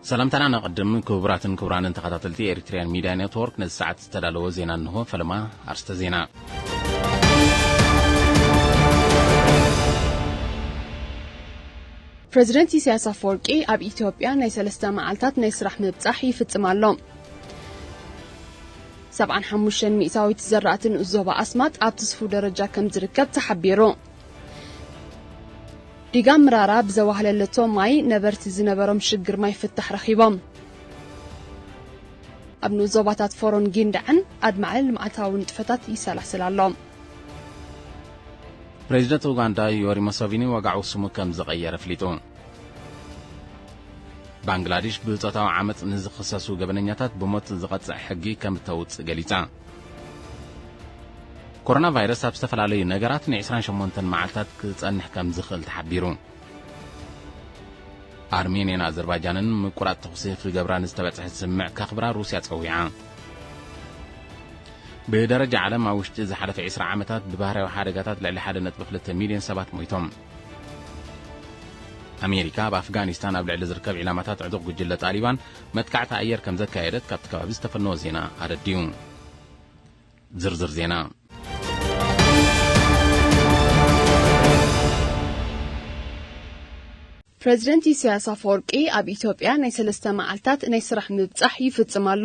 ሰላምታና ነቐድም። ክቡራትን ክቡራንን ተኸታተልቲ ኤሪትሪያን ሚድያ ኔትወርክ፣ ነዚ ሰዓት ዝተዳለወ ዜና እንሆ። ፈለማ ኣርስተ ዜና። ፕረዚደንት ኢሳያስ ኣፈወርቂ ኣብ ኢትዮጵያ ናይ ሰለስተ መዓልታት ናይ ስራሕ ምብጻሕ ይፍጽም ኣሎ። ሰብዓን ሓሙሽተን ሚእታዊት ዘራእቲ ንኡስ ዞባ ኣስማጥ ኣብ ትስፉ ደረጃ ከም ዝርከብ ተሓቢሩ። ዲጋ ምራራ ብዘዋህለለቶ ማይ ነበርቲ ዝነበሮም ሽግር ማይ ፍታሕ ረኺቦም። ኣብ ንኡስ ዞባታት ፎሮን ጊንዳዕን ኣድማዒ ልምዓታዊ ንጥፈታት ይሰላሰል ኣሎ። ፕሬዚደንት ኡጋንዳ ዮሪ ሙሰቪኒ ወጋዑ ስሙ ከም ዝቐየረ ኣፍሊጡ። ባንግላዴሽ ብጾታዊ ዓመጽ ንዝኽሰሱ ገበነኛታት ብሞት ዝቐጽዕ ሕጊ ከም እተውጽእ ገሊጻ። ኮሮና ቫይረስ ኣብ ዝተፈላለዩ ነገራት ን ዕስራን ሸሞንተን መዓልታት ክጸንሕ ከም ዝኽእል ተሓቢሩ። ኣርሜንያን ኣዘርባይጃንን ምቁራጽ ተኹሲ ክገብራ ንዝተበጽሐ ስምምዕ ከኽብራ ሩስያ ጸዊዓ። ብደረጃ ዓለም ኣብ ውሽጢ ዝሓለፈ ዕስራ ዓመታት ብባህርያዊ ሓደጋታት ልዕሊ ሓደ ነጥቢ ክልተ ሚልዮን ሰባት ሞይቶም። ኣሜሪካ ኣብ ኣፍጋኒስታን ኣብ ልዕሊ ዝርከብ ዒላማታት ዕጡቕ ጉጅለ ጣሊባን መጥቃዕቲ ኣየር ከም ዘካየደት ካብቲ ከባቢ ዝተፈነወ ዜና ኣረድዩ። ዝርዝር ዜና። ፕረዚደንት ኢሳያስ ኣፈወርቂ ኣብ ኢትዮጵያ ናይ ሰለስተ መዓልታት ናይ ስራሕ ምብጻሕ ይፍጽም ኣሎ።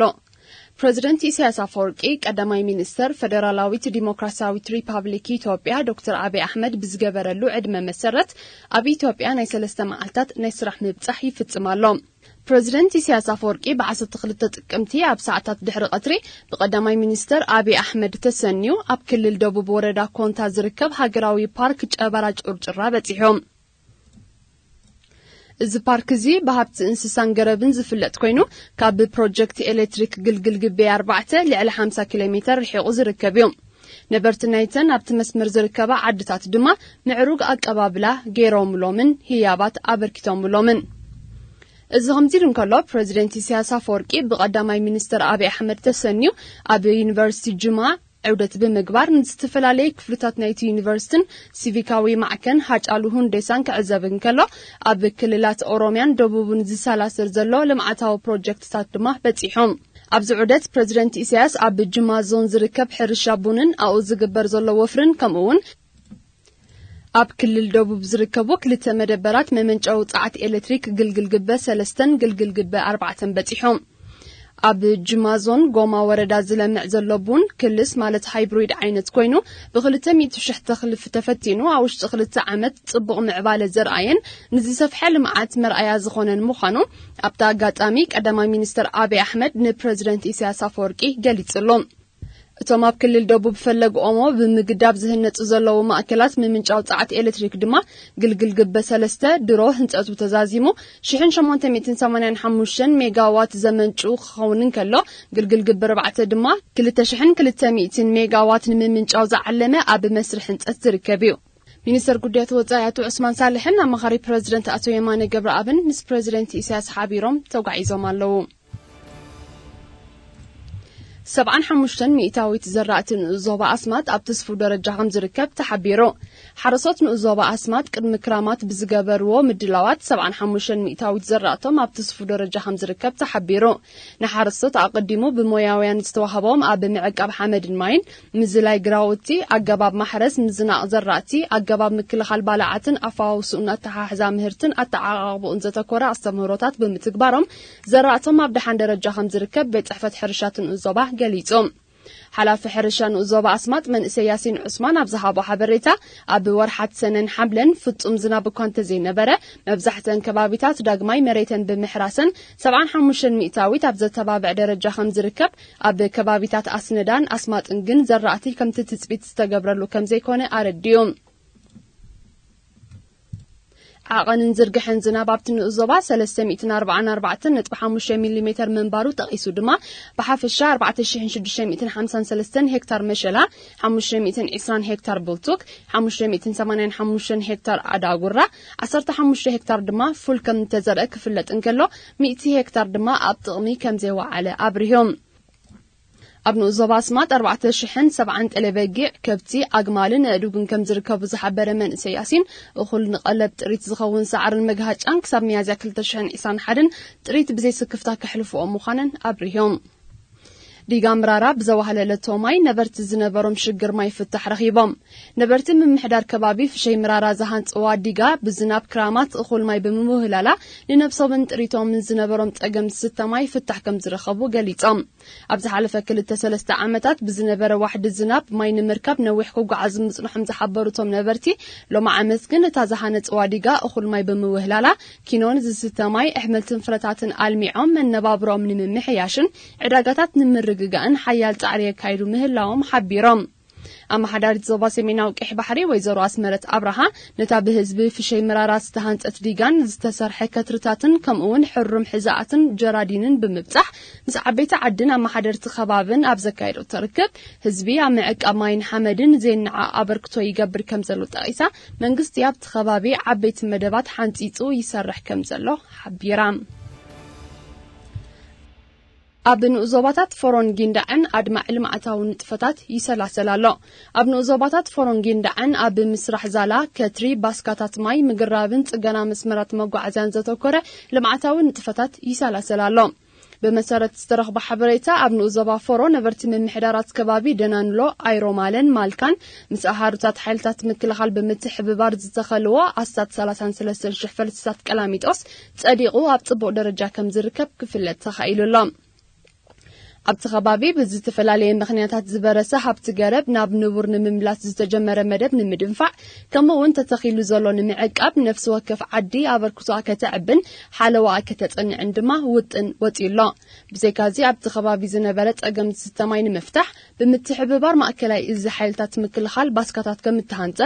ፕረዚደንት ኢሳያስ ኣፈወርቂ ቀዳማይ ሚኒስተር ፈደራላዊት ዲሞክራሲያዊት ሪፓብሊክ ኢትዮጵያ ዶክተር ኣቢይ ኣሕመድ ብዝገበረሉ ዕድመ መሰረት ኣብ ኢትዮጵያ ናይ ሰለስተ መዓልታት ናይ ስራሕ ምብጻሕ ይፍጽም ኣሎ። ፕረዚደንት ኢሳያስ ኣፈወርቂ ብ ዓሰርተ ክልተ ጥቅምቲ ኣብ ሰዓታት ድሕሪ ቀትሪ ብቀዳማይ ሚኒስተር ኣቢይ ኣሕመድ ተሰንዩ ኣብ ክልል ደቡብ ወረዳ ኮንታ ዝርከብ ሃገራዊ ፓርክ ጨበራ ጩርጩራ በጺሑ። እዚ ፓርክ እዚ ብሃብቲ እንስሳን ገረብን ዝፍለጥ ኮይኑ፣ ካብ ፕሮጀክት ኤሌክትሪክ ግልግል ግቤ ኣርባዕተ ልዕሊ ሓምሳ ኪሎ ሜተር ርሒቑ ዝርከብ እዩ። ነበርቲ ናይተን ኣብቲ መስመር ዝርከባ ዓድታት ድማ ምዕሩግ ኣቀባብላ ገይሮምሎምን ህያባት ኣበርኪቶምሎምን። እዚ ከምዚ ኢሉ እንከሎ፣ ፕረዚደንት ኢሳያስ ኣፈወርቂ ብቀዳማይ ሚኒስተር ኣቢይ ኣሕመድ ተሰንዩ ኣብ ዩኒቨርሲቲ ጅማ ዑደት ብምግባር ንዝተፈላለየ ክፍልታት ናይቲ ዩኒቨርሲቲን ሲቪካዊ ማዕከን ሃጫሉ ሁንዴሳን ክዕዘብ እንከሎ፣ ኣብ ክልላት ኦሮሚያን ደቡብን ዝሰላሰል ዘሎ ልምዓታዊ ፕሮጀክትታት ድማ በጺሑ። ኣብዚ ዑደት ፕረዚደንት ኢሳያስ ኣብ ጅማ ዞን ዝርከብ ሕርሻ ቡንን ኣብኡ ዝግበር ዘሎ ወፍርን ከምኡ እውን ኣብ ክልል ደቡብ ዝርከቡ ክልተ መደበራት መመንጨዊ ጸዓት ኤሌክትሪክ ግልግል ግበ ሰለስተን ግልግል ግበ ኣርባዕተን በጺሖም። ኣብ ጅማ ዞን ጎማ ወረዳ ዝለምዕ ዘሎ ቡን ክልስ ማለት ሃይብሪድ ዓይነት ኮይኑ፣ ብክልተ ሚእቲ ሽሕ ተኽሊ ተፈቲኑ ኣብ ውሽጢ ክልተ ዓመት ጽቡቕ ምዕባለ ዘርኣየን ንዝሰፍሐ ልምዓት መርኣያ ዝኾነን ምዃኑ ኣብቲ ኣጋጣሚ ቀዳማይ ሚኒስተር ኣቢይ ኣሕመድ ንፕረዚደንት ኢሳያስ ኣፈወርቂ ገሊጽሉ። እቶም ኣብ ክልል ደቡብ ፈለግ ኦሞ ብምግዳብ ዝህነጹ ዘለዉ ማእከላት ምምንጫው ጸዓት ኤሌክትሪክ ድማ ግልግል ግበ ሰለስተ ድሮ ህንጸቱ ተዛዚሙ ሽሕን ሸሞንተ ሚእትን ሰማንያን ሓሙሽተን ሜጋዋት ዘመንጩ ክኸውን እንከሎ፣ ግልግል ግበ ኣርባዕተ ድማ ክልተ ሽሕን ክልተ ሚእትን ሜጋዋት ንምምንጫው ዝዓለመ ኣብ መስርሕ ህንጸት ዝርከብ እዩ። ሚኒስተር ጉዳያት ወጻኢ ኣቶ ዑስማን ሳልሕን ኣማኻሪ ፕረዚደንት ኣቶ የማነ ገብረኣብን ምስ ፕረዚደንት ኢሳያስ ሓቢሮም ተጓዒዞም ኣለዉ። ሰብዓን ሓሙሽተን ሚእታዊት ዘራእቲ ንኡስ ዞባ ኣስማጥ ኣብ ትስፉ ደረጃ ከም ዝርከብ ተሓቢሩ። ሓረስቶት ንኡስ ዞባ ኣስማጥ ቅድሚ ክራማት ብዝገበርዎ ምድላዋት ሰብዓን ሓሙሽተን ሚእታዊት ዘራእቶም ኣብ ትስፉ ደረጃ ከም ዝርከብ ተሓቢሩ። ንሓረስቶት ኣቐዲሙ ብሞያውያን ዝተዋህቦም ኣብ ምዕቃብ ሓመድን ማይን፣ ምዝላይ ግራውቲ፣ ኣገባብ ማሕረስ፣ ምዝናቕ ዘራእቲ፣ ኣገባብ ምክልኻል ባልዓትን ኣፈዋውስኡን ኣተሓሕዛ ምህርትን ኣተዓቓቕብኡን ዘተኮረ ኣስተምህሮታት ብምትግባሮም ዘራእቶም ኣብ ደሓን ደረጃ ከም ዝርከብ ቤት ጽሕፈት ሕርሻ እቲ ንኡስ ዞባ ገሊጹ። ሓላፊ ሕርሻ ንኡስ ዞባ ኣስማጥ መንእሰይ ያሲን ዑስማን ኣብ ዝሃቦ ሓበሬታ፣ ኣብ ወርሓት ሰነን ሓምለን ፍጹም ዝናብ እኳ እንተዘይነበረ፣ መብዛሕተን ከባቢታት ዳግማይ መሬተን ብምሕራሰን ሰብዓን ሓሙሽተን ሚእታዊት ኣብ ዘተባብዕ ደረጃ ከም ዝርከብ፣ ኣብ ከባቢታት ኣስነዳን ኣስማጥን ግን ዘራእቲ ከምቲ ትጽቢት ዝተገብረሉ ከም ዘይኮነ ኣረዲኡ። ዓቐንን ዝርግሐን ዝናብ ኣብቲ ንኡስ ዞባ ሰለስተ ሚእትን ኣርባዓን ኣርባዕተን ነጥቢ ሓሙሽተ ሚሊ ሜተር ምንባሩ ጠቒሱ ድማ፣ ብሓፈሻ ኣርባዕተ ሽሕን ሽዱሽተ ሚእትን ሓምሳን ሰለስተን ሄክታር መሸላ፣ ሓሙሽተ ሚእትን ዕስራን ሄክታር ብልቱክ፣ ሓሙሽተ ሚእትን ሰማንያን ሓሙሽተን ሄክታር ኣዳጉራ፣ ዓሰርተ ሓሙሽተ ሄክታር ድማ ፉል ከም እተዘርአ ክፍለጥ እንከሎ፣ ሚእቲ ሄክታር ድማ ኣብ ጥቕሚ ከም ዘይወዓለ ኣብሪሆም። ኣብ ንኡስ ዞባ ኣስማጥ ኣርባዕተ ሽሕን ሰብዓን ጠለበጊዕ፣ ከብቲ፣ ኣግማልን ኣእዱግን ከም ዝርከቡ ዝሓበረ መንእሰይ ያሲን፣ እኹል ንቐለብ ጥሪት ዝኸውን ሳዕርን መግሃጫን ክሳብ ሚያዝያ ክልተ ሽሕን ዕስራን ሓደን ጥሪት ብዘይስክፍታ ከሕልፍኦ ምዃነን ኣብሪሆም። ዲጋ ምራራ ብዘዋህለለቶ ማይ ነበርቲ ዝነበሮም ሽግር ማይ ፍታሕ ረኺቦም። ነበርቲ ምምሕዳር ከባቢ ፍሸይ ምራራ ዝሃንጽዋ ዲጋ ብዝናብ ክራማት እኹል ማይ ብምውህላላ ንነብሶምን ጥሪቶምን ዝነበሮም ጸገም ዝስተ ማይ ፍታሕ ከም ዝረኸቡ ገሊጾም። ኣብ ዝሓለፈ ክልተ ሰለስተ ዓመታት ብዝነበረ ዋሕዲ ዝናብ ማይ ንምርካብ ነዊሕ ክጓዓዙ ምጽንሖም ዝሓበሩ እቶም ነበርቲ፣ ሎሚ ዓመት ግን እታ ዝሃነጽዋ ዲጋ እኹል ማይ ብምውህላላ ኪኖን ዝስተ ማይ፣ ኣሕምልትን ፍረታትን ኣልሚዖም መነባብሮም ንምምሕያሽን ዕዳጋታት ንምርግጋእን ሓያል ጻዕሪ የካይዱ ምህላዎም ሓቢሮም። ኣመሓዳሪት ዞባ ሰሜናዊ ቀይሕ ባሕሪ ወይዘሮ ኣስመረት ኣብርሃ፣ ነታ ብህዝቢ ፍሸይ ምራራ ዝተሃንጸት ዲጋን ዝተሰርሐ ከትርታትን ከምኡውን ሕሩም ሕዛኣትን ጀራዲንን ብምብጻሕ ምስ ዓበይቲ ዓድን ኣመሓደርቲ ከባብን ኣብ ዘካየደቶ ርክብ፣ ህዝቢ ኣብ ምዕቃብ ማይን ሓመድን ዜንዓ ኣበርክቶ ይገብር ከም ዘሎ ጠቒሳ፣ መንግስቲ ኣብቲ ከባቢ ዓበይቲ መደባት ሓንጺጹ ይሰርሕ ከም ዘሎ ሓቢራ። ኣብ ንኡስ ዞባታት ፎሮን ጊንዳዕን ኣድማዒ ልምዓታዊ ንጥፈታት ይሰላሰል ኣሎ። ኣብ ንኡስ ዞባታት ፎሮን ጊንዳዕን ኣብ ምስራሕ ዛላ፣ ከትሪ፣ ባስካታት ማይ፣ ምግራብን ጽገና መስመራት መጓዓዝያን ዘተኮረ ልምዓታዊ ንጥፈታት ይሰላሰል ኣሎ። ብመሰረት ዝተረኽበ ሓበሬታ፣ ኣብ ንኡስ ዞባ ፎሮ ነበርቲ ምምሕዳራት ከባቢ ደናንሎ፣ ኣይሮማለን ማልካን ምስ ኣሃዱታት ሓይልታት ምክልኻል ብምትሕብባር ዝተኸልዎ ኣስታት ሰላሳን ሰለስተን ሽሕ ፈልስታት ቀላሚጦስ ጸዲቑ ኣብ ጽቡቕ ደረጃ ከም ዝርከብ ክፍለጥ ተኻኢሉ ኣሎ። ኣብቲ ከባቢ ብዝተፈላለየ ምኽንያታት ዝበረሰ ሃብቲ ገረብ ናብ ንቡር ንምምላስ ዝተጀመረ መደብ ንምድንፋዕ፣ ከምኡ እውን ተተኺሉ ዘሎ ንምዕቃብ ነፍሲ ወከፍ ዓዲ ኣበርክቶኣ ከተዕብን ሓለዋኣ ከተጸንዕን ድማ ውጥን ወጺኡ ኣሎ። ብዘይካዚ ኣብቲ ከባቢ ዝነበረ ጸገም ዝስተ ማይ ንምፍታሕ ብምትሕብባር ማእከላይ እዚ ሓይልታት ምክልኻል ባስካታት ከም እተሃንጸ፣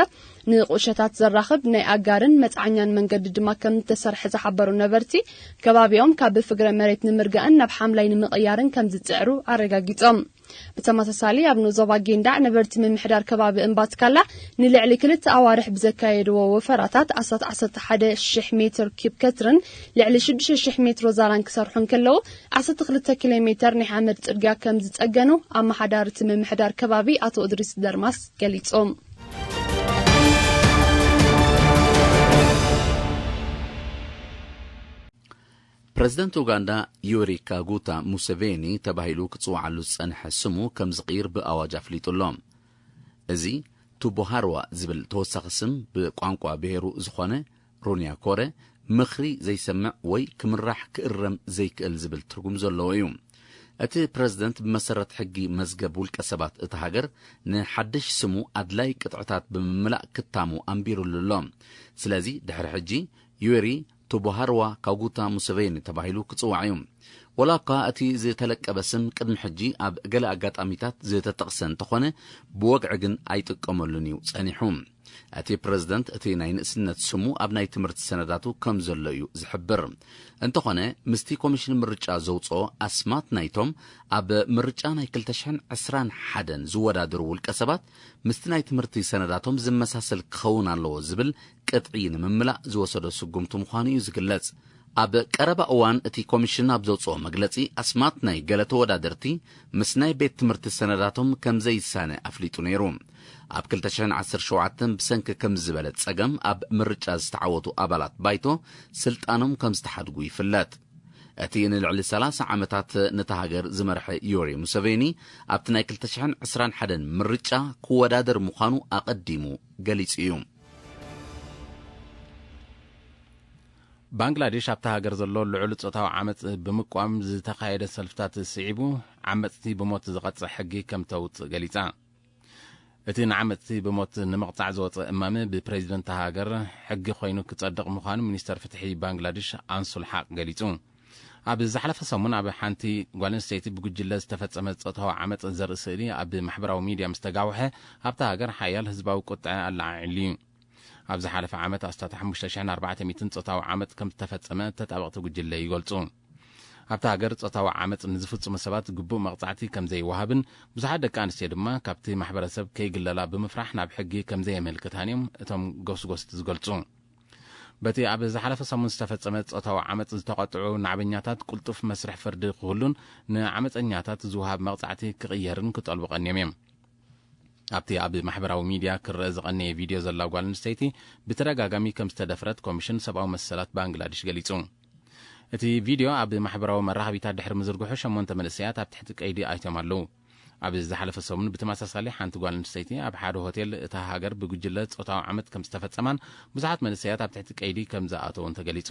ንቁሸታት ዘራኽብ ናይ ኣጋርን መጽዓኛን መንገዲ ድማ ከም እተሰርሐ ዝሓበሩ ነበርቲ፣ ከባቢኦም ካብ ፍግረ መሬት ንምርጋእን ናብ ሓምላይ ንምቕያርን ከም ዝጽዕሩ ኣረጋጊጾም። ብተመሳሳሊ ኣብ ንኡስ ዞባ ጊንዳዕ ነበርቲ ምምሕዳር ከባቢ እምባትካላ ንልዕሊ ክልተ ኣዋርሕ ብዘካየድዎ ወፈራታት ኣስታት ዓሰርተ ሓደ ሽሕ ሜትር ኪዩብ ከትርን ልዕሊ ሽዱሽተ ሽሕ ሜትሮ ዛላን ክሰርሑ እንከለዉ፣ ዓሰርተ ክልተ ኪሎ ሜተር ናይ ሓመድ ጽርግያ ከም ዝጸገኑ ኣመሓዳሪ እቲ ምምሕዳር ከባቢ ኣቶ እድሪስ ደርማስ ገሊጾም። ፕረዚደንት ኡጋንዳ ዩሪ ካጉታ ሙሴቬኒ ተባሂሉ ክጽውዓሉ ዝጸንሐ ስሙ ከም ዝቕይር ብኣዋጅ ኣፍሊጡ ኣሎ። እዚ ቱቦሃርዋ ዝብል ተወሳኺ ስም ብቋንቋ ብሄሩ ዝኾነ ሩንያኮረ ምኽሪ ዘይሰምዕ ወይ ክምራሕ ክእረም ዘይክእል ዝብል ትርጉም ዘለዎ እዩ። እቲ ፕረዚደንት ብመሰረት ሕጊ መዝገብ ውልቀ ሰባት እታ ሃገር ንሓድሽ ስሙ ኣድላይ ቅጥዕታት ብምምላእ ክታሙ ኣንቢሩሉ ኣሎ። ስለዚ ድሕሪ ሕጂ ዩሪ ቱቦሃርዋ ካጉታ ሙሰቬኒ ተባሂሉ ክጽዋዕ እዩ። ወላ እኳ እቲ ዝተለቀበ ስም ቅድሚ ሕጂ ኣብ ገለ ኣጋጣሚታት ዝተጠቕሰ እንተኾነ፣ ብወግዒ ግን ኣይጥቀመሉን እዩ ጸኒሑ። እቲ ፕረዚደንት እቲ ናይ ንእስነት ስሙ ኣብ ናይ ትምህርቲ ሰነዳቱ ከም ዘሎ እዩ ዝሕብር። እንተኾነ፣ ምስቲ ኮሚሽን ምርጫ ዘውጽኦ ኣስማት ናይቶም ኣብ ምርጫ ናይ ክልተ ሽሕን ዕስራን ሓደን ዝወዳደሩ ውልቀ ሰባት ምስቲ ናይ ትምህርቲ ሰነዳቶም ዝመሳሰል ክኸውን ኣለዎ ዝብል ቅጥዒ ንምምላእ ዝወሰዶ ስጉምቲ ምዃኑ እዩ ዝግለጽ። ኣብ ቀረባ እዋን እቲ ኮሚሽን ኣብ ዘውጽኦ መግለጺ፣ ኣስማት ናይ ገለ ተወዳደርቲ ምስ ናይ ቤት ትምህርቲ ሰነዳቶም ከም ዘይሳነ ኣፍሊጡ ነይሩ። ኣብ ክልተ ሽሕን ዓሰርተ ሸውዓተን ብሰንኪ ከም ዝበለ ጸገም ኣብ ምርጫ ዝተዓወቱ ኣባላት ባይቶ ስልጣኖም ከም ዝተሓድጉ ይፍለጥ። እቲ ንልዕሊ ሰላሳ ዓመታት ነታ ሃገር ዝመርሐ ዮሪ ሙሰቬኒ ኣብቲ ናይ ክልተ ሽሕን ዕስራን ሓደን ምርጫ ክወዳደር ምዃኑ ኣቐዲሙ ገሊጹ እዩ። ባንግላዴሽ ኣብታ ሃገር ዘሎ ልዑል ጾታዊ ዓመጽ ብምቋም ዝተኻየደ ሰልፍታት ስዒቡ ዓመጽቲ ብሞት ዝቐጽዕ ሕጊ ከም ተውጽእ ገሊጻ። እቲ ንዓመጽቲ ብሞት ንምቕጻዕ ዝወጸ እማመ ብፕሬዚደንት ሃገር ሕጊ ኮይኑ ክጸድቕ ምዃኑ ሚኒስተር ፍትሒ ባንግላዴሽ ኣንሱል ሓቅ ገሊጹ። ኣብ ዝሓለፈ ሰሙን ኣብ ሓንቲ ጓል ኣንስተይቲ ብጉጅለ ዝተፈጸመ ጾታዊ ዓመጽ ዘርኢ ስእሊ ኣብ ማሕበራዊ ሚድያ ምስ ተጋውሐ፣ ኣብታ ሃገር ሓያል ህዝባዊ ቁጥዐ ኣለዓዒሉ እዩ። ኣብ ዝሓለፈ ዓመት ኣስታት ሓሙሽተ ሽሕን ኣርባዕተ ሚእትን ጾታዊ ዓመጽ ከም ዝተፈጸመ ተጣበቕቲ ጉጅለ ይገልጹ። ኣብታ ሃገር ጾታዊ ዓመጽ ንዝፍጽሙ ሰባት ግቡእ መቕጻዕቲ ከም ዘይወሃብን ብዙሓት ደቂ ኣንስትዮ ድማ ካብቲ ማሕበረሰብ ከይግለላ ብምፍራሕ ናብ ሕጊ ከም ዘየመልክታን እዮም እቶም ጎስጎስቲ ዝገልጹ። በቲ ኣብ ዝሓለፈ ሰሙን ዝተፈጸመ ጾታዊ ዓመጽ ዝተቐጥዑ ናዕበኛታት ቅልጡፍ መስርሕ ፍርዲ ክህሉን ንዓመጸኛታት ዝወሃብ መቕጻዕቲ ክቕየርን ክጠልቡ ቀንዮም እዮም። ኣብቲ ኣብ ማሕበራዊ ሚድያ ክረአ ዝቐነየ ቪድዮ ዘላ ጓል ኣንስተይቲ ብተደጋጋሚ ከም ዝተደፍረት ኮሚሽን ሰብኣዊ መሰላት ባንግላዴሽ ገሊጹ። እቲ ቪድዮ ኣብ ማሕበራዊ መራኸቢታት ድሕሪ ምዝርግሑ ሸሞንተ መንእሰያት ኣብ ትሕቲ ቀይዲ ኣትዮም ኣለዉ። ኣብ ዝሓለፈ ሰሙን ብተመሳሳሊ ሓንቲ ጓል ኣንስተይቲ ኣብ ሓደ ሆቴል እታ ሃገር ብጉጅለ ጾታዊ ዓመጽ ከም ዝተፈጸማን ብዙሓት መንእሰያት ኣብ ትሕቲ ቀይዲ ከም ዝኣተውን ተገሊጹ።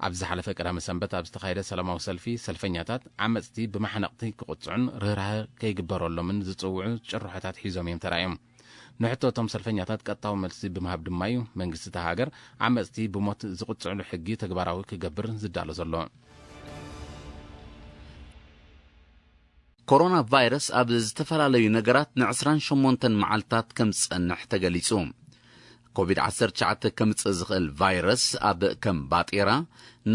ኣብ ዝሓለፈ ቀዳመ ሰንበት ኣብ ዝተኻየደ ሰላማዊ ሰልፊ ሰልፈኛታት ዓመጽቲ ብማሕነቕቲ ክቕጽዑን ርህራሀ ከይግበረሎምን ዝጽውዑ ጭርሖታት ሒዞም እዮም ተራእዮም። ንሕቶ እቶም ሰልፈኛታት ቀጥታዊ መልሲ ብምሃብ ድማ እዩ መንግስቲ እታ ሃገር ዓመጽቲ ብሞት ዝቕጽዕሉ ሕጊ ተግባራዊ ክገብር ዝዳሎ ዘሎ። ኮሮና ቫይረስ ኣብ ዝተፈላለዩ ነገራት ን28 መዓልታት ከም ዝጸንሕ ተገሊጹ። ኮቪድ ዓሰርተ ትሽዓተ ከምጽእ ዝኽእል ቫይረስ ኣብ ከም ባጤራ፣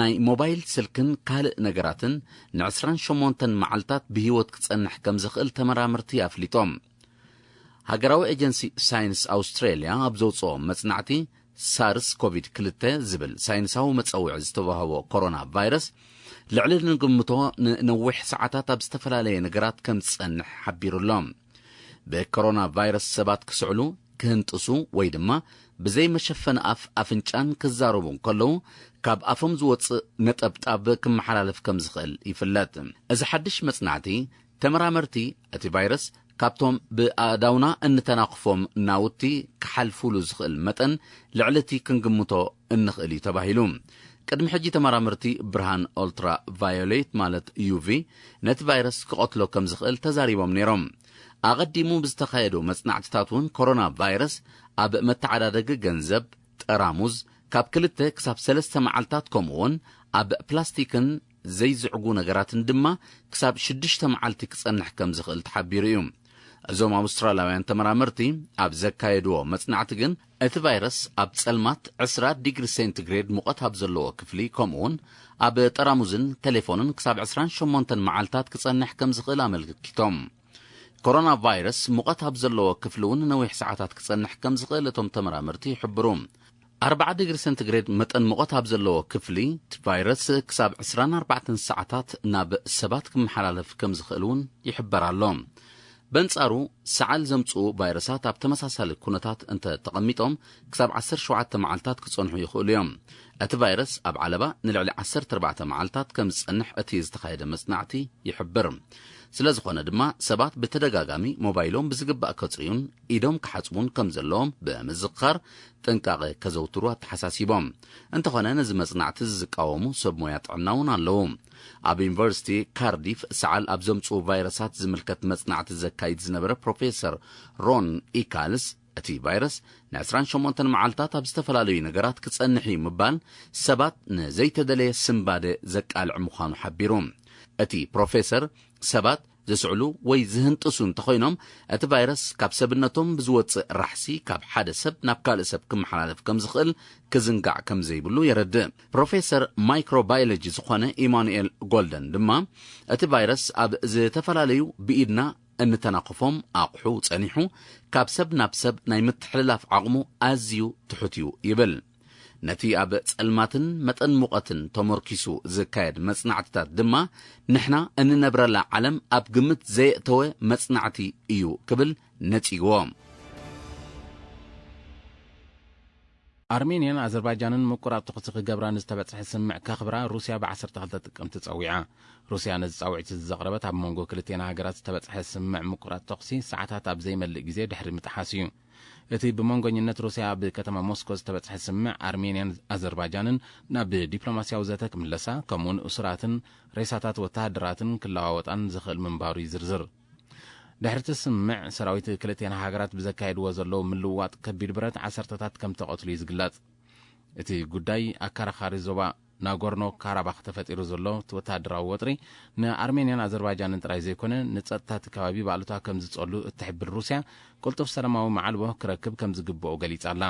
ናይ ሞባይል ስልክን ካልእ ነገራትን ን28 መዓልታት ብህይወት ክጸንሕ ከም ዝኽእል ተመራመርቲ ኣፍሊጦም። ሃገራዊ ኤጀንሲ ሳይንስ ኣውስትራልያ ኣብ ዘውጽኦ መጽናዕቲ ሳርስ ኮቪድ ክልተ ዝብል ሳይንሳዊ መጸውዒ ዝተዋህቦ ኮሮና ቫይረስ ልዕሊ ንግምቶ ንነዊሕ ሰዓታት ኣብ ዝተፈላለየ ነገራት ከም ዝጸንሕ ሓቢሩ ኣሎ። ብኮሮና ቫይረስ ሰባት ክስዕሉ፣ ክህንጥሱ ወይ ድማ ብዘይ መሸፈኒ ኣፍ ኣፍንጫን ክዛረቡ እንከለዉ ካብ ኣፎም ዝወጽእ ነጠብጣብ ክመሓላለፍ ከም ዝኽእል ይፍለጥ። እዚ ሓድሽ መጽናዕቲ ተመራመርቲ እቲ ቫይረስ ካብቶም ብኣእዳውና እንተናኽፎም ናውቲ ክሓልፉሉ ዝኽእል መጠን ልዕሊ እቲ ክንግምቶ እንኽእል እዩ ተባሂሉ። ቅድሚ ሕጂ ተመራመርቲ ብርሃን ኦልትራ ቫዮሌት ማለት ዩቪ ነቲ ቫይረስ ክቐትሎ ከም ዝኽእል ተዛሪቦም ነይሮም። ኣቐዲሙ ብዝተኻየዱ መጽናዕትታት እውን ኮሮና ቫይረስ ኣብ መተዓዳደጊ ገንዘብ፣ ጠራሙዝ፣ ካብ ክልተ ክሳብ ሰለስተ መዓልታት ከምኡውን ኣብ ፕላስቲክን ዘይዝዕጉ ነገራትን ድማ ክሳብ ሽዱሽተ መዓልቲ ክጸንሕ ከም ዝኽእል ተሓቢሩ እዩ። እዞም ኣውስትራልያውያን ተመራመርቲ ኣብ ዘካየድዎ መጽናዕቲ ግን እቲ ቫይረስ ኣብ ጸልማት ዕስራ ዲግሪ ሴንቲግሬድ ሙቐት ኣብ ዘለዎ ክፍሊ ከምኡውን ኣብ ጠራሙዝን ቴሌፎንን ክሳብ ዕስራን ሸሞንተን መዓልታት ክጸንሕ ከም ዝኽእል ኣመልኪቶም። ኮሮና ቫይረስ ሙቐት ኣብ ዘለዎ ክፍሊ እውን ነዊሕ ሰዓታት ክጸንሕ ከም ዝኽእል እቶም ተመራመርቲ ይሕብሩ። ኣርባዓ ዲግሪ ሴንቲግሬድ መጠን ሙቐት ኣብ ዘለዎ ክፍሊ እቲ ቫይረስ ክሳብ ዕስራን ኣርባዕተን ሰዓታት ናብ ሰባት ክመሓላለፍ ከም ዝኽእል እውን ይሕበር ኣሎ። በንጻሩ ሰዓል ዘምጽኡ ቫይረሳት ኣብ ተመሳሳሊ ኩነታት እንተ ተቐሚጦም ክሳብ ዓሰርተ ሸውዓተ መዓልታት ክጸንሑ ይኽእሉ እዮም። እቲ ቫይረስ ኣብ ዓለባ ንልዕሊ ዓሰርተ ኣርባዕተ መዓልታት ከም ዝጸንሕ እቲ ዝተኻየደ መጽናዕቲ ይሕብር። ስለ ዝኾነ ድማ ሰባት ብተደጋጋሚ ሞባይሎም ብዝግባእ ከጽርዩን ኢዶም ክሓጽቡን ከም ዘለዎም ብምዝኽኻር ጥንቃቐ ከዘውትሩ ኣተሓሳሲቦም። እንተኾነ ነዚ መጽናዕቲ ዝቃወሙ ሰብ ሞያ ጥዕና እውን ኣለዉ። ኣብ ዩኒቨርሲቲ ካርዲፍ ሰዓል ኣብ ዘምጽኡ ቫይረሳት ዝምልከት መጽናዕቲ ዘካይድ ዝነበረ ፕሮፌሰር ሮን ኢካልስ እቲ ቫይረስ ን28 መዓልታት ኣብ ዝተፈላለዩ ነገራት ክጸንሕ እዩ ምባል ሰባት ንዘይተደለየ ስንባደ ዘቃልዕ ምዃኑ ሓቢሩ። እቲ ፕሮፌሰር ሰባት ዝስዕሉ ወይ ዝህንጥሱ እንተኾይኖም እቲ ቫይረስ ካብ ሰብነቶም ብዝወጽእ ራሕሲ ካብ ሓደ ሰብ ናብ ካልእ ሰብ ክመሓላለፍ ከም ዝኽእል ክዝንጋዕ ከም ዘይብሉ የረድእ። ፕሮፌሰር ማይክሮባዮሎጂ ዝኾነ ኢማኑኤል ጎልደን ድማ እቲ ቫይረስ ኣብ ዝተፈላለዩ ብኢድና እንተናኽፎም ኣቑሑ ጸኒሑ ካብ ሰብ ናብ ሰብ ናይ ምትሕልላፍ ዓቕሙ ኣዝዩ ትሑት እዩ ይብል። ነቲ ኣብ ጸልማትን መጠን ሙቐትን ተመርኪሱ ዝካየድ መጽናዕትታት ድማ ንሕና እንነብረላ ዓለም ኣብ ግምት ዘየእተወ መጽናዕቲ እዩ ክብል ነጺግዎ። ኣርሜንያን ኣዘርባይጃንን ምቁራጽ ተኹሲ ክገብራ ንዝተበጽሐ ስምምዕ ከኽብራ ሩስያ ብ12 ጥቅምቲ ጸዊዓ። ሩስያ ነዚ ጻውዒት እዚ ዘቕረበት ኣብ መንጎ ክልቴን ሃገራት ዝተበጽሐ ስምምዕ ምቁራጽ ተኹሲ ሰዓታት ኣብ ዘይመልእ ግዜ ድሕሪ ምጥሓስ እዩ። እቲ ብመንጎኝነት ሩስያ ኣብ ከተማ ሞስኮ ዝተበጽሐ ስምምዕ ኣርሜንያን ኣዘርባይጃንን ናብ ዲፕሎማስያዊ ዘተ ክምለሳ ከምኡውን እሱራትን ሬሳታት ወተሃደራትን ክለዋወጣን ዝኽእል ምንባሩ ይዝርዝር። ድሕርቲ ስምምዕ ሰራዊት ክልቴን ሃገራት ብዘካየድዎ ዘለዉ ምልውዋጥ ከቢድ ብረት ዓሰርተታት ከም ተቐትሉ እዩ ዝግለጽ። እቲ ጉዳይ ኣከራኻሪ ዞባ ናጎርኖ ካራባኽ ተፈጢሩ ዘሎ እቲ ወተሃደራዊ ወጥሪ ንኣርሜንያን ኣዘርባይጃንን ጥራይ ዘይኮነ ንጸጥታ እቲ ከባቢ ብኣሉታ ከም ዝጸሉ እትሕብር ሩስያ ቅልጡፍ ሰላማዊ መዓልቦ ክረክብ ከም ዝግብኦ ገሊጻ ኣላ።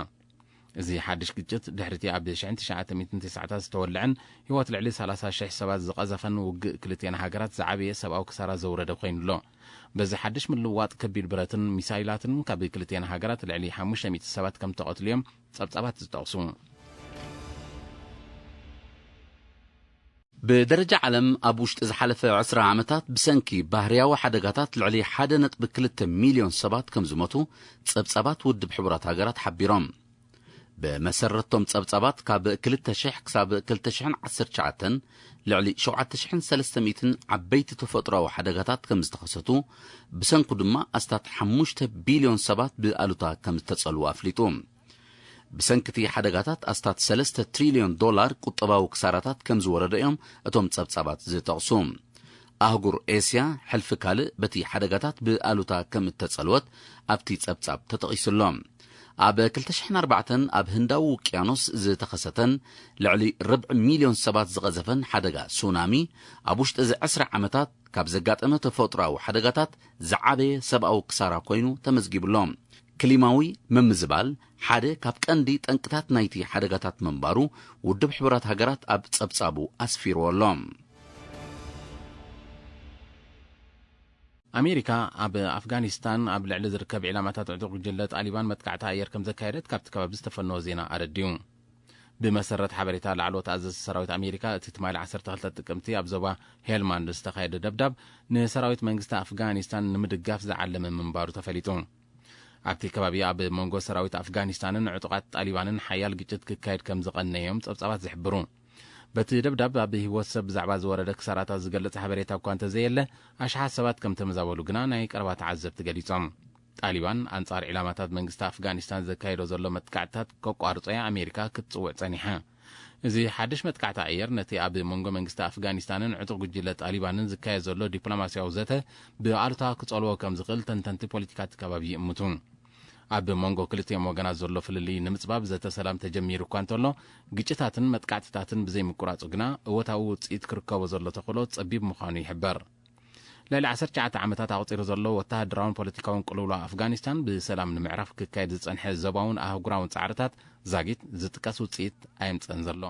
እዚ ሓድሽ ግጭት ድሕሪቲ ኣብ ሸሕን ትሽዓተ ሚእትን ተስዓታት ዝተወልዐን ህይወት ልዕሊ ሰላሳ ሽሕ ሰባት ዝቐዘፈን ውግእ ክልቴን ሃገራት ዝዓበየ ሰብኣዊ ክሳራ ዘውረደ ኮይኑ ኣሎ። በዚ ሓድሽ ምልውዋጥ ከቢድ ብረትን ሚሳይላትን ካብ ክልቴን ሃገራት ልዕሊ ሓሙሽተ ሚእቲ ሰባት ከም ተቐትሉ እዮም ጸብጻባት ዝጠቕሱ። ብደረጃ ዓለም ኣብ ውሽጢ ዝሓለፈ ዕስራ ዓመታት ብሰንኪ ባህርያዊ ሓደጋታት ልዕሊ ሓደ ነጥቢ ክልተ ሚልዮን ሰባት ከም ዝሞቱ ጸብጻባት ውድብ ሕቡራት ሃገራት ሓቢሮም። ብመሰረቶም ጸብጻባት ካብ ክልተ ሽሕ ክሳብ ክልተ ሽሕን ዓሰርተ ትሽዓተን ልዕሊ ሸውዓተ ሽሕን ሰለስተ ሚእትን ዓበይቲ ተፈጥሮኣዊ ሓደጋታት ከም ዝተኸሰቱ፣ ብሰንኩ ድማ ኣስታት ሓሙሽተ ቢልዮን ሰባት ብኣሉታ ከም ዝተጸልዉ ኣፍሊጡ። ብሰንኪ እቲ ሓደጋታት ኣስታት ሰለስተ ትሪልዮን ዶላር ቁጠባዊ ክሳራታት ከም ዝወረደ እዮም እቶም ጸብጻባት ዝጠቕሱ። ኣህጉር ኤስያ ሕልፊ ካልእ በቲ ሓደጋታት ብኣሉታ ከም እተጸልወት ኣብቲ ጸብጻብ ተጠቒሱ ኣሎ። ኣብ ክልተ ሽሕን ኣርባዕተን ኣብ ህንዳዊ ውቅያኖስ ዝተኸሰተን ልዕሊ ርብዒ ሚልዮን ሰባት ዝቐዘፈን ሓደጋ ሱናሚ፣ ኣብ ውሽጢ እዚ ዕስራ ዓመታት ካብ ዘጋጠመ ተፈጥሮኣዊ ሓደጋታት ዝዓበየ ሰብኣዊ ክሳራ ኮይኑ ተመዝጊቡ ኣሎ። ክሊማዊ ምምዝባል ሓደ ካብ ቀንዲ ጠንቅታት ናይቲ ሓደጋታት ምንባሩ ውድብ ሕቡራት ሃገራት ኣብ ጸብጻቡ ኣስፊርዎ ኣሎ። ኣሜሪካ ኣብ ኣፍጋኒስታን ኣብ ልዕሊ ዝርከብ ዒላማታት ዕጡቕ ጉጅለ ጣሊባን መጥቃዕቲ ኣየር ከም ዘካየደት ካብቲ ከባቢ ዝተፈነወ ዜና ኣረድዩ። ብመሰረት ሓበሬታ ላዕለዎት ኣዘዝቲ ሰራዊት ኣሜሪካ፣ እቲ ትማሊ ዓሰርተ ክልተ ጥቅምቲ ኣብ ዞባ ሄልማንድ ዝተኻየደ ደብዳብ ንሰራዊት መንግስቲ ኣፍጋኒስታን ንምድጋፍ ዝዓለመ ምንባሩ ተፈሊጡ። ኣብቲ ከባቢ ኣብ መንጎ ሰራዊት ኣፍጋኒስታንን ዕጡቓት ጣሊባንን ሓያል ግጭት ክካየድ ከም ዝቐነዮም ጸብጻባት ዝሕብሩ። በቲ ደብዳብ ኣብ ህይወት ሰብ ብዛዕባ ዝወረደ ክሳራታት ዝገልጽ ሓበሬታ እኳ እንተዘየለ፣ ኣሽሓት ሰባት ከም ተመዛበሉ ግና ናይ ቀረባ ተዓዘብቲ ገሊጾም። ጣሊባን ኣንጻር ዒላማታት መንግስቲ ኣፍጋኒስታን ዘካየዶ ዘሎ መጥቃዕትታት ከቋርጾ እያ ኣሜሪካ ክትጽውዕ ጸኒሓ። እዚ ሓድሽ መጥቃዕቲ ኣየር ነቲ ኣብ መንጎ መንግስቲ ኣፍጋኒስታንን ዕጡቕ ጉጅለ ጣሊባንን ዝካየድ ዘሎ ዲፕሎማስያዊ ዘተ ብኣሉታ ክጸልዎ ከም ዝኽእል ተንተንቲ ፖለቲካ እቲ ከባቢ ይእምቱ። ኣብ መንጎ ክልቲኦም ወገናት ዘሎ ፍልልይ ንምጽባብ ዘተ ሰላም ተጀሚሩ እኳ እንተሎ፣ ግጭታትን መጥቃዕትታትን ብዘይምቁራጹ ግና እወታዊ ውጽኢት ክርከቦ ዘሎ ተኽእሎ ጸቢብ ምዃኑ ይሕበር። ልዕሊ ዓሰርተ ትሽዓተ ዓመታት ኣቑጺሩ ዘሎ ወተሃደራውን ፖለቲካውን ቅልውላው ኣፍጋኒስታን ብሰላም ንምዕራፍ ክካየድ ዝጸንሐ ዞባውን ኣህጉራውን ጻዕርታት ዛጊት ዝጥቀስ ውጽኢት ኣየምጸን ዘሎ።